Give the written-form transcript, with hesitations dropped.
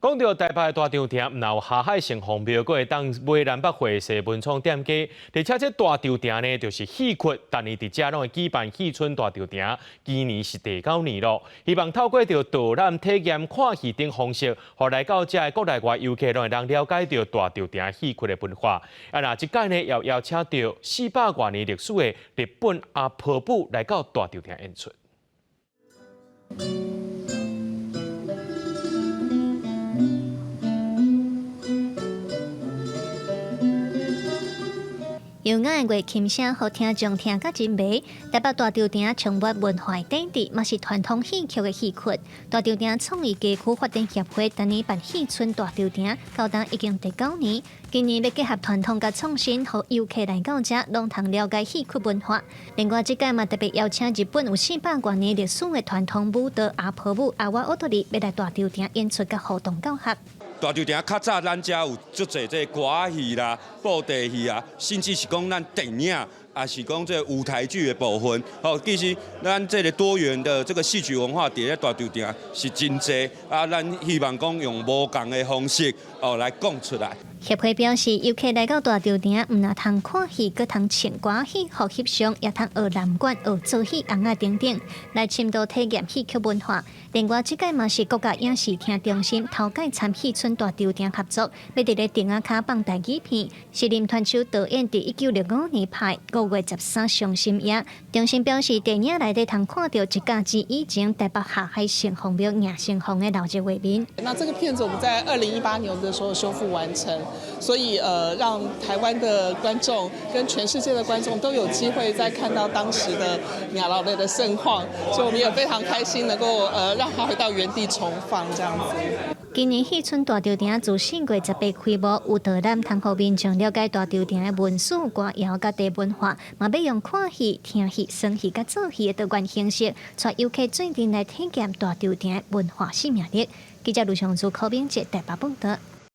講到台北大稻埕，毋但有霞海城隍廟，閣會當買南百貨、踅文創店家，而且這大稻埕呢，就是戲曲，逐年佇遮攏會舉辦戲春大稻埕，今年是第九年咯。希望透過著導覽、體驗、看戲等方式，予來到遮的國內外遊客攏會當了解著大稻埕戲曲的文化。啊，若這擺呢，也邀請著四百外年歷史的日本阿婆舞來到大稻埕演出。優雅的月琴聲，予聽眾聽甲真迷。台北大稻埕充滿文化底蘊，嘛是傳統戲曲的戲曲。大稻埕創意街區發展協會逐年辦戲春大稻埕，到今已經第九年。今年欲結合傳統佮創新，予遊客來到遮，攏通了解戲曲文化。另外，這擺嘛特別邀請日本有四百外年歷史的傳統舞蹈阿婆舞阿波踊り，欲來大稻埕演出佮互動教學。大稻埕較早咱遮有足濟這歌仔戲啦、布袋戲啊，甚至是講咱電影，也是講這舞台劇的部分。吼，其實咱這个多元的這个戲曲文化佇咧大稻埕是真濟啊，咱希望講用無仝的方式哦來講出來。協會表示，遊客來到大稻埕，毋但通看戲，閣通唱歌戲、予翕相，也通學南管、學做戲、尪仔等等，來深度體驗戲曲文化。另外，這擺嘛是國家影視聽中心頭擺參戲春大稻埕合作，欲佇咧亭仔跤放台語片，是林傳秋導演佇1965年拍《五月十三傷心夜》。中心表示，電影內底通看著一甲子以前台北下海城隍廟迎神風的鬧熱畫面。那這個片子我們在2018年的時候修復完成。所以，讓台灣的觀眾跟全世界的觀眾都有機會再看到當時的迎老禮的盛況，所以我們也非常開心能夠，讓它回到原地重放這樣子。今年戲春大稻埕自4月18開幕，有導覽通予民眾了解大稻埕的文史歌謠佮地文化，嘛欲用看戲、聽戲、耍戲佮做戲的多元形式，帶遊客做陣來體驗大稻埕的文化生命力。記者盧尚祖、柯明哲台北報導。